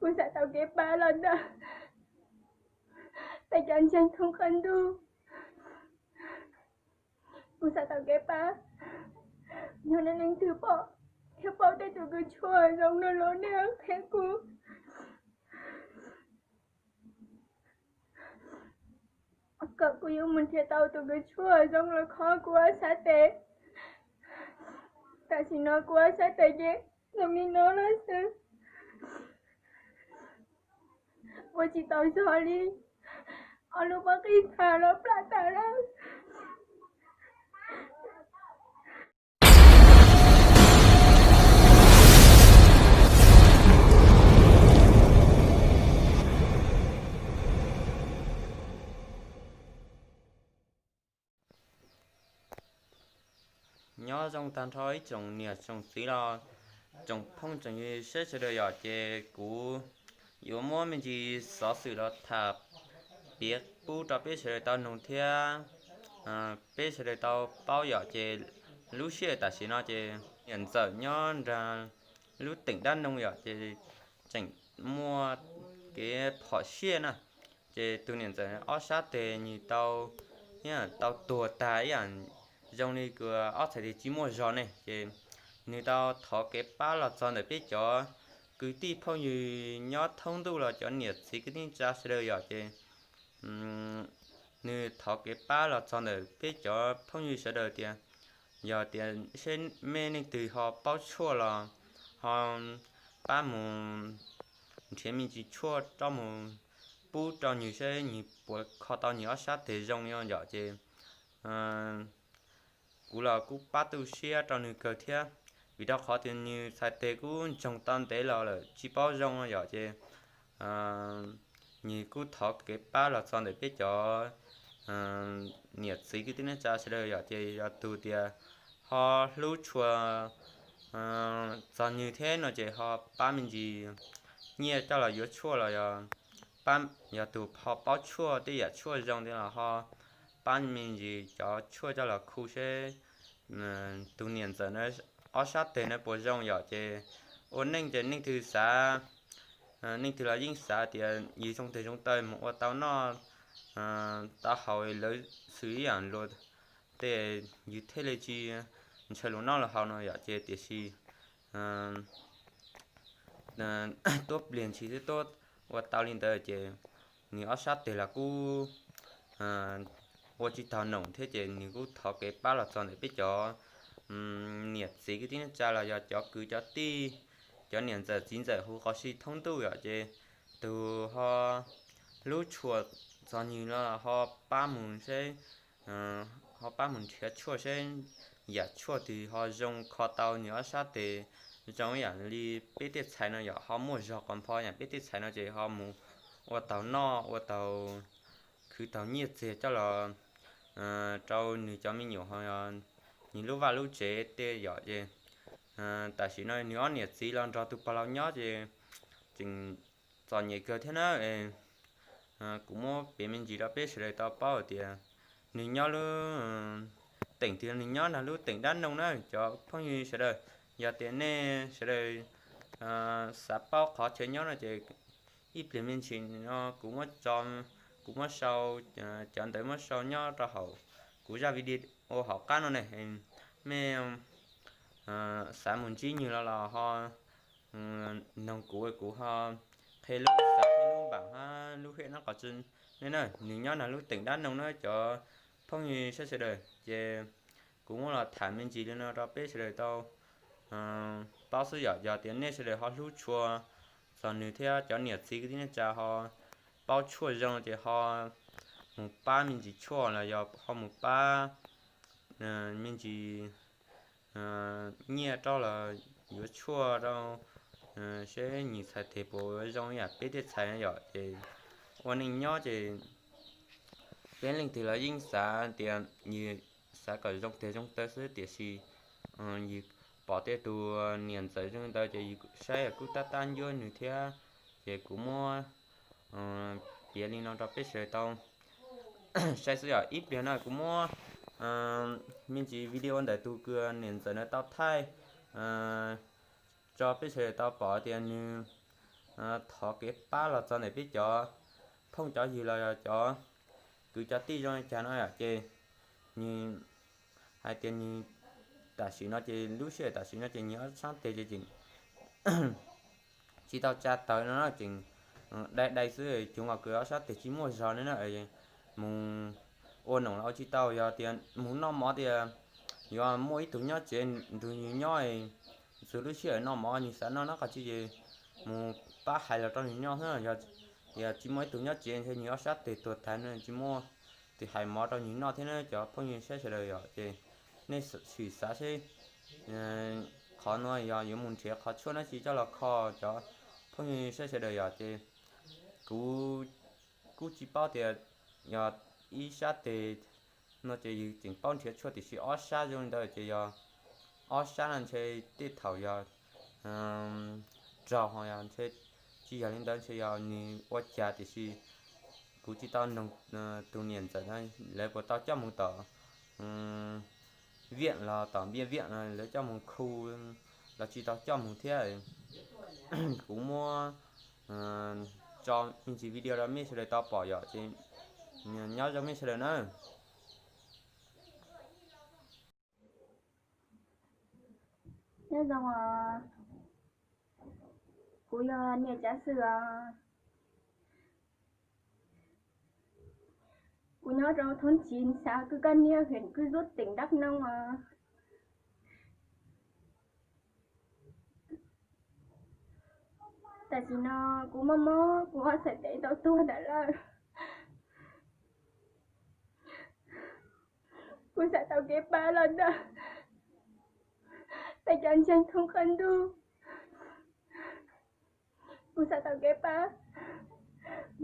Kuv xav tau kev pab los ntawm peb cov ntseeg thoob qab ntuj. Kuv xav tau kev pab, yog nej leej twg pom thiab paub tej tus kws tshuaj zoo no los nej qhia kuv, kom kuv yuav mus nrhiav tau tus kws tshuaj zoo los kho kuv ob sab tes. Tam sim no kuv ob sab tes ces zoo li no lawm xwb, ua tsis tau zog li, ob lub pob qij tag los plam tas lawm. Nyob zoo tag nrho ib tsoom niam tsoom txiv los tsoom phooj tsoom ywg sawv daws yom, ces kuv yuav muab me ntsis xov xwm los tham piav pub rau peb sawv daws tau noog thiab peb sawv daws tau paub yom. Ces lub sij hawm tam sim no ces niam ntxawm nyob nram lub teem Dab Noog yom, ces tseem muaj kev phom siab na. Ces tus niam ntxawm ob sab tes nws tau, tau tuag tag ib yam zoo li kws ob txhais tes tsis muaj zog ne. Ces nws tau thov kev pab los txog ntawm peb cov kwv tij phooj ywg nyob thoob ntuj los cov niam txiv kwv tij neej tsa sawv daws yom, ces nws thov kev pab los txog ntawm peb cov phooj ywg sawv daws tias yog tias seb mej leej twg ho paub tshuaj los ho pab mus nrhiav me ntsis tshuaj rov mus pub rau nwg seb nwg puas kho tau nwg ob sab tes zoo li no yom. Ces kuv los kuj pab tu siab rau nwg kawg thiab, vim rau qhov tias nwg txhais tes kuj ntsoog tau ntev los lawm tsis paub zoo yom. Ces nwg kuj thov kev pab los txog ntawm peb cov niam txiv kwv tij neej tsa sawv daws yom, ces yog tus tias ho hlub tshua txog nwg thiab no ces ho pab me ntsis nyiaj coj los yuav tshuaj los yog, yog tus ho paub tshuaj tej yam tshuaj zoo tias los ho pab me ntsis cov tshuaj coj los khu seb tus niam ntxawm na ob sab tes na puas zoo yom. Ces ua neej ces leej twg xav, leej twg los yeej xav tias yus zoo tes zoo taw mus ua tau noj tau haus lawv xwm ib yam luag tej, yus thiaj li tsis ntshaw luag noj luag haus no yom. Ces tiam sis tuab pliag ntshis twb tuab ua tau li ntawd ces nws ob sab tes los kuj ua tsis tau noom thiab, ces nws kuj thov kev pab los txog ntawm peb cov niam txiv kwv tij neej tsa los yog cov kwv cov tij, cov niam ntxawm txiv ntxawm huv qhov si thoob ntuj yom. Ces tus ho hlub tshua txog nwg los ho pab mus seb, ho pab mus nrhiav tshuaj seb yam tshuaj twg ho zoo kho tau nwg ob sab tes zoo ib yam li peb tej txhais no yom, ho muaj zog qhov npho yam peb tej txhais no ces ho mus ua taus noj ua taus khwv taus nyiaj txiag coj los rau nwg cov me nyuam ho nwg lub vaj lub tsev tej yom. Ces tam sim no nwg ob niam txiv los nrog tus pog laus nyob ces tseem txom nyem kawg thiab na. Kuv muab piav me ntsis rau peb sawv daws tau paub hais tias nwg nyob lub teem twg, nwg nyob nram lub teem Dab Noog na cov phooj ywg sawv daws. Yog tias nej sawv daws xav paub qhov chaw nyob no ces ib pliag me ntsis no kuv muab, kuv muab sau, cov ntawd muab sau nyob rau hauv kuv zaj video hauv qab no ne. Mej xav mus ntsib nwg los los ho noog kuv, kuv ho qhia lub xav qhia lub npam hab lub hej nab qhov tsi ne na. Nwg nyob nram lub teem Dab Noog na cov phooj ywg sawv daws. Ces kuv muab los tham me ntsis li no rau peb sawv daws tau paub xwb yom. Yog tias nej sawv daws ho hlub tshua txog nwg thiab cov niam txiv kwv tij neej tsa ho paub tshuaj zoo ces ho mus pab me ntsis tshuaj los yog ho mus pab me ntsis nyiaj rau los yuav tshuaj rau seb nwg txhais tes puas zoo yam peb tej txhais yom. Ces ua neej nyob ces peb leej twg los yeej xav tias yus xav kom zoo tes zoo taw xwb, tiam sis yus pom tej tus niam ntxawm zoo ntawd ces yus saib kuj tab tab ncuab nwg thiab. Ces kuv muab piav li no rau peb sawv daws tau saib xwb yom. Ib pliag no kuv muab me ntsis video ntawm tus kws niam ntxawm na tau thaij tso peb sawv daws tau pom tias nwg thov kev pab los txog ntawm peb cov phooj cov ywg los yog cov kwv cov tij zoo li cas no yom, ces nws hais tias nws tam sim no ces lub sij hawm tam sim no ces nws ob sab tes ces tseem tsis tau tsa tawv no na, tseem dai dai xwb, cuv nkaus kws ob sab tes tsis muaj zog li na. Mus ua noom los ua tsis tau, yog tias mus noj mov tias yuav muaj ib tug nyob tsev nrug nws nyob, txhua lub sij hawm noj mov nws xav noj noj qab tsi ces mus pab hais los rau nws noj xwb. Yog tsis muaj ib tug nyob tsev ntshe nws ob sab tes tuag tag no tsis muaj tus hais mov rau nws noj thiab na cov phooj ywg saib sawv daws yom. Ces nej sim xav seb qhov no yog yuav mus nrhiav qhov tshuaj dab tsi coj los kho cov phooj ywg saib sawv daws yom. Ces kuv kuj tsis paub tias yog ib sab tes no ces yus tseem paub nrhiav tshuaj, tiam sis ob sab zoo li ntawd ces yog ob sab no ntshe tej thaum yog raug ho yog ntshe tsis yog li ntawd ntshe yog nws ua cas, tiam sis kuv tsis tau noog tus niam ntxawm no lawv puas tau coj mus tom viam los tom npiaj viam no lawv coj mus khu los tsis tau coj mus thiab. Kuv muab tso me ntsis video rau mej sawv daws tau pom yom, ces nyob zoo mej sawv daws na. Nyob zoo os, kuv yog niam Tsav Xwm os. Kuv nyob rau thoob tsiv xav Kwj Kaj Niab, huyện Cư Rút, tỉnh Đắk Nông os. Tam sim no kuv mob mob, kuv ob txhais tes tau tuag ntawd lawm. Kuv xav tau kev pab los ntawm peb cov ntseeg thoob qab ntuj. Kuv xav tau kev pab,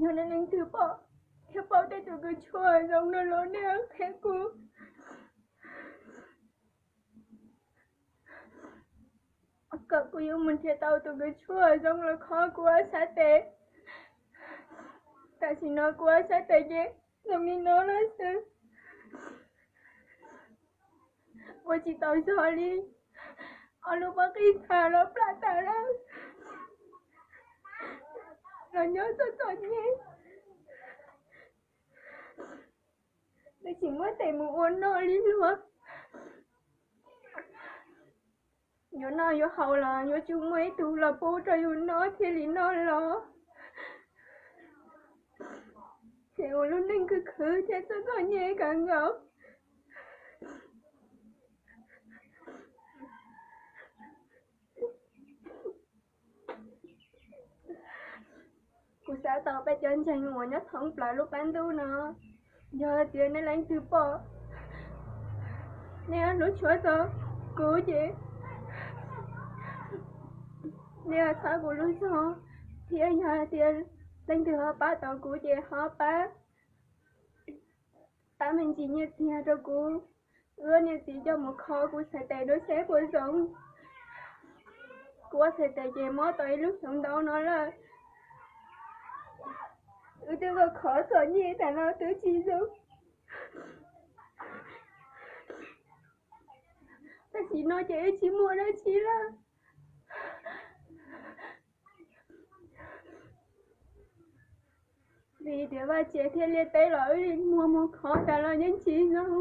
yog nej leej twg pom thiab paub tej tus kws tshuaj zoo no los nej qhia kuv kom kuv yuav mus nrhiav tau tus kws tshuaj zoo los kho kuv ob sab tes. Tam sim no kuv ob sab tes ces zoo li no lawm xwb, ua tsis tau zog li. Ob lub pob qij txha los plam tas lawm, los nyob txom txom nyem, twb tsis muaj tes mus ua noj li luag. Yuav noj yuav haus los yuav tsum muaj ib tug los pub rau yus noj thiaj li noj los. Ces ua lub neej khwv khwv thiab txom txom nyem kawg nkaus. Kuv xav tau peb cov ntseeg uas nyob thoob plaws lub qab ntuj no, yog tias nej leej twg pom, nej hlub tshua txog kuv ces nej txhawb kuv lub zog, thiab yog tias leej twg ho pab tau kuv ces ho pab pab me ntsis nyiaj txiag rau kuv, wb niam txiv coj mus kho kuv txhais tes dua seb puas zoo. Kuv ob txhais tes ces mob tau ib lub xyoo ntau no lawm. Wb twb ua khov txom nyem tas los twb tsis zoo. Tam sim no ces wb tsis muaj dab tsi lawm. Vim tias vaj tse thiab liaj teb los wb muag mus khov tas los yeej tsis zoo.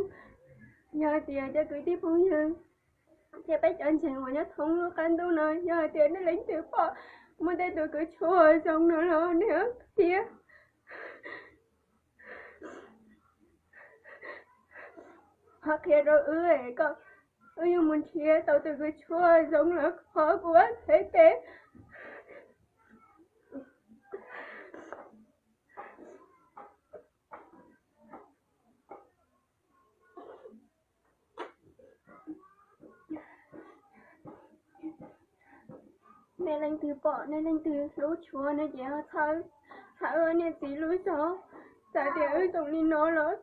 Yog tias cov kwv tij phooj ywg thiab peb cov ntseeg uas nyob thoob lub qab ntuj no, yog tias nej leej twg pom muaj tej tus kws tshuaj zoo no los nej qhia, ho qhia rau wb kom wb yuav mus nrhiav tau tus kws tshuaj zoo los kho kuv ob txhais tes. Nej leej twg pom, nej leej twg hlub tshua no ces ho txhawb, txhawb wb niam txiv lub zog. Txawm tias wb zoo li no los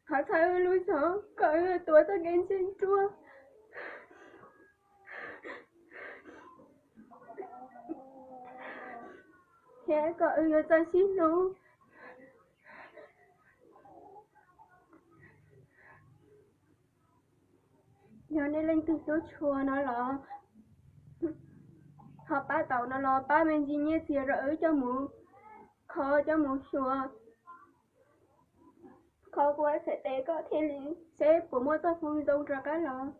ho txhawb wb lub zog kom wb tuav txoj kev ntseeg ruaj, thiab kom wb yuav txawj sib hlub. Yog nej leej twg hlub tshua no los Ho pab tau no los pab me ntsis nyiaj txiag rau wb coj mus kho coj mus xyuas, kho kuv ua txhais tes kom thiaj li seb puas muaj txoj hmoo zoo rov qab los.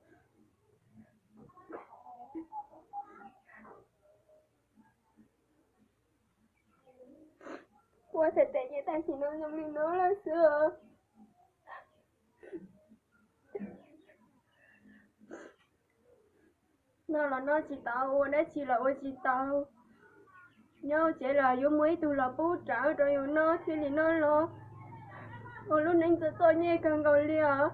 Kuv ua txhais tes ces tam sim no zoo li no lawm xwb os. Noj los noj tsis tau, ua dab tsi los ua tsis tau. Nyob tsev los yuav muaj ib tug los pub rawv rau yus noj thiaj li noj los. Ua lub neej txom txom nyem kawg nkaus li os.